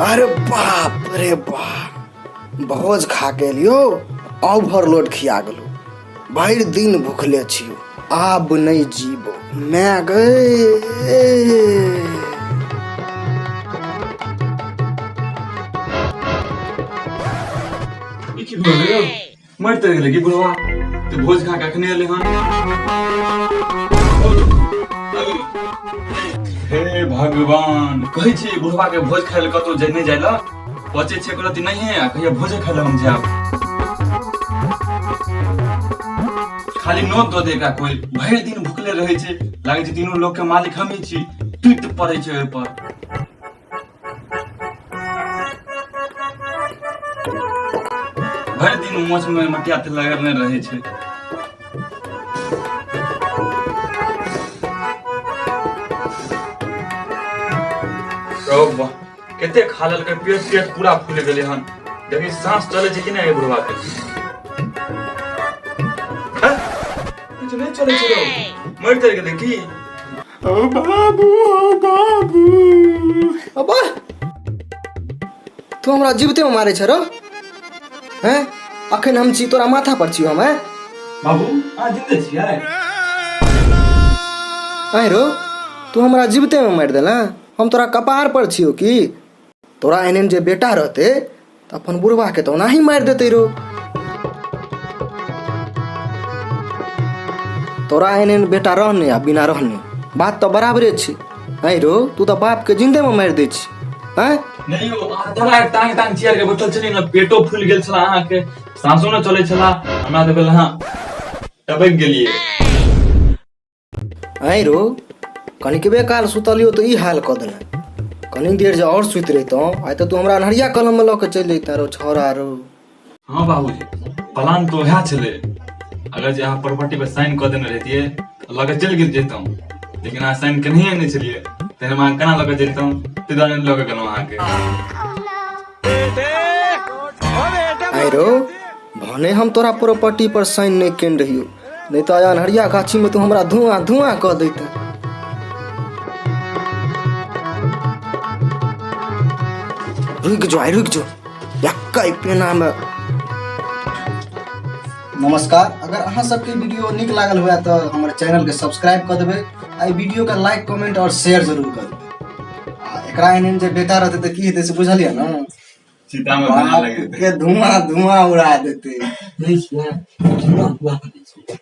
अरे बाप रे बाप, भोज खा के एलियो, ओवरलोड खिया गेलो, भरि दिन भूखले छियो, आब नहि जीबो मैं गए। ई की भऽ गेल? मरि तर गेलै की बुढ़वा? तऽ भोज खा के अखने एलै हन। हे भगवान, कहै छी बुढ़वा के भोज खाय लए कतौ जे नहि जाय लए, बचै छै एको रत्ती नहिये आ कहिया भोजे खाय लए हम जायब। खाली नोत दऽ दे एकरा कोइ, भरि दिन भुखले रहै छै, लागै छै तीनू लोक के मालिक हमही छी, टूटि पड़ै छै ओहि पर। भरि दिन मोछ में मटिया तेल लगेने रहै छै। रौ बा, कते खा लेलकै, पेट तेट पूरा फूलि गेलै हन। देखी साँस चलै छै कि नहि एहि बुढ़वा के। हैं? किछु नहि चलै छै रौ, मरि तरि गेलै की? ओ बाबू, ओ बाबू, अबा तू हमरा जीवते में मारे छ रो हैं? अखन हम छी तोरा माथा पर छी हम हैं? बाबू, अहाँ जिंदे छियै? आँय रो, तू हमरा जीवते में मारि देला, हम तोरा कपार पर छियो की? तोरा एहन एहन जे बेटा रहते तऽ अपन बुढ़वा के तऽ ओनाही मारि देते रो। तोरा एहन एहन बेटा रहने आ बिना रहने बात तऽ बराबरे छै। आँय रो, तू तऽ बाप के जिंदे में मारि दै छी आँय? नहि यौ, अहाँ तोरा टांग टांग चियर के बैठल छलियै ने, पेटो फूलि गेल छला अहाँके, साँसो ने चलै छला, हमरा तऽ भेल अहाँ टपकि गेलियै। आँय रो, कनिकबे काल सुतलियो तऽ ई हाल कऽ देलक। कनी देर जे आओर सुति रहितहुँ आइ तऽ तू हमरा अन्हरिया कलममे लऽ कऽ चलि जैते रो छौड़ा रो। हाँ बाबूजी, प्लान तऽ वएह छलै, अगर जे अहाँ प्रॉपर्टी पर साइन कऽ देने रहितियै तऽ लऽ कऽ चलि गेल जैतहुँ, लेकिन अहाँ साइन केनहिए नहि छलियै, तहन हम अहाँ केना लऽ कऽ जैतहुँ? ताहि दुआरे नहि लऽ कऽ गेलहुँ अहाँके। आँय रो, भने हम तोरा प्रॉपर्टी पर साइन नहि केने रहियो, नहि तऽ अन्हरिया गाछी में तू हमरा धुआं धुआं कऽ दैते। रुकि जो आइ, रुकि जो एक्कै पेना में। नमस्कार, अगर अहाँ सबके वीडियो नीक लागल हुए तऽ हमर चैनल के सब्सक्राइब कऽ देबै आ ई वीडियो के लाइक, कमेंट और शेयर जरूर कऽ देबै। आ एकरा एहन एहन जे बेटा रहतै तऽ की हेतै से बुझलियै ने? चिता में धुआं बाप लगेतै। के धुआं धुआं उड़ा देतै। नहि छियै, धुआं धुआं करै छै।